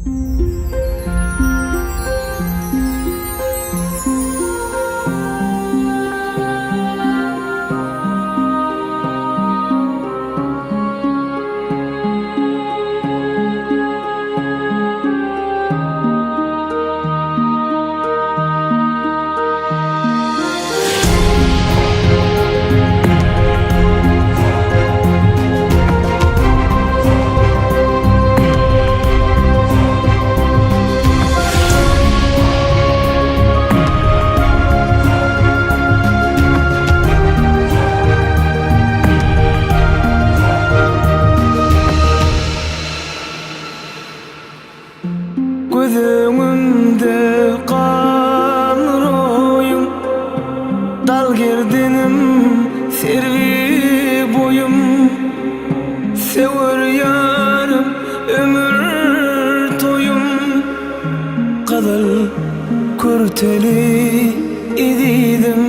Göz öňümde galar oýuň, Dal gerdenim, serwi boýum. Söwer ýarym, ömür toýum, Gyzyl kürteli ezizim.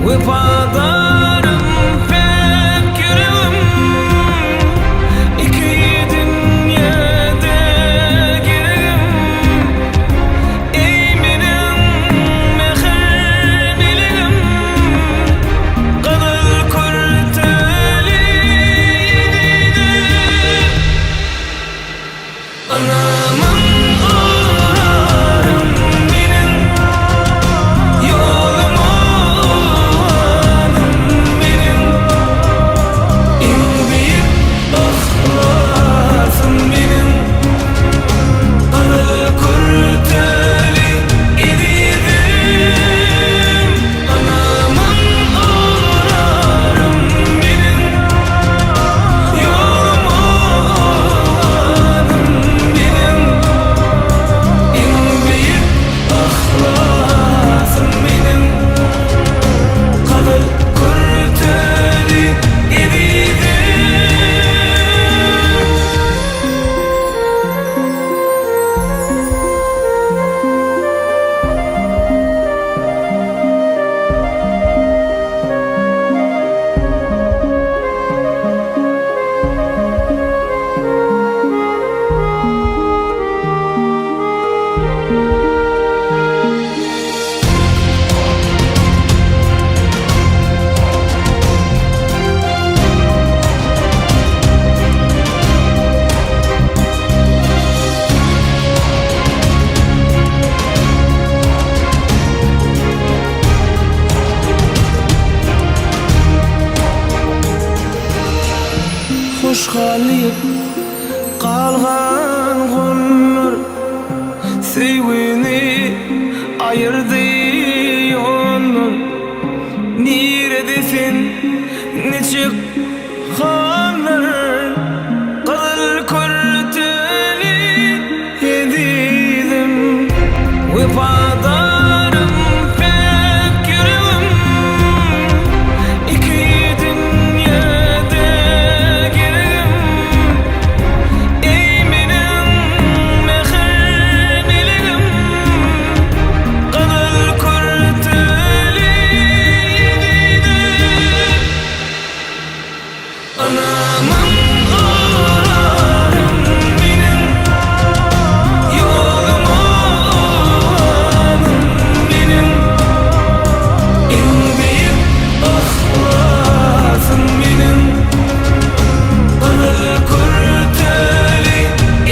Wepadarym, päk ýüregim, Iki dünýede geregim. Eý meniň mähir melegim, Gyzyl kürteli ezizim. Ynamym ygrarym meniň, Ýolum owanym meniň, Iň beýik yhlasym meniň, Gyzyl kürteli ezizim. Ynamym ygrarym meniň, Ýolum owanym meniň, Iň beýik yhlasym meniň, Gyzyl kürteli ezizim. Hoş galyp galgan gollar Söýgini aýyrdy ýollar Nirede sen niçik hallar Gyzyl kürteli ezizim Wepadarym päk ýüregim Iki dünýede geregim Eý meniň mähir melegim Gyzyl kürteli ezizim. Ynamym ygrarym meniň, Ýolum owanym meniň, Iň beýik yhlasym meniň, Gyzyl kürteli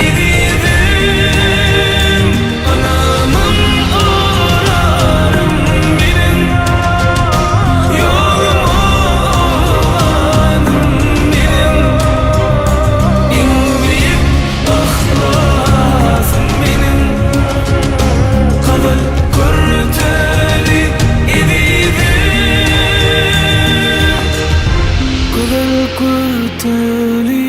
ezizim. Ynamym ygrarym meniň, Ýolum owanym meniň, Iň beýik yhlasym meniň, Gyzyl kürteli ezizim. Gyzyl kürteli.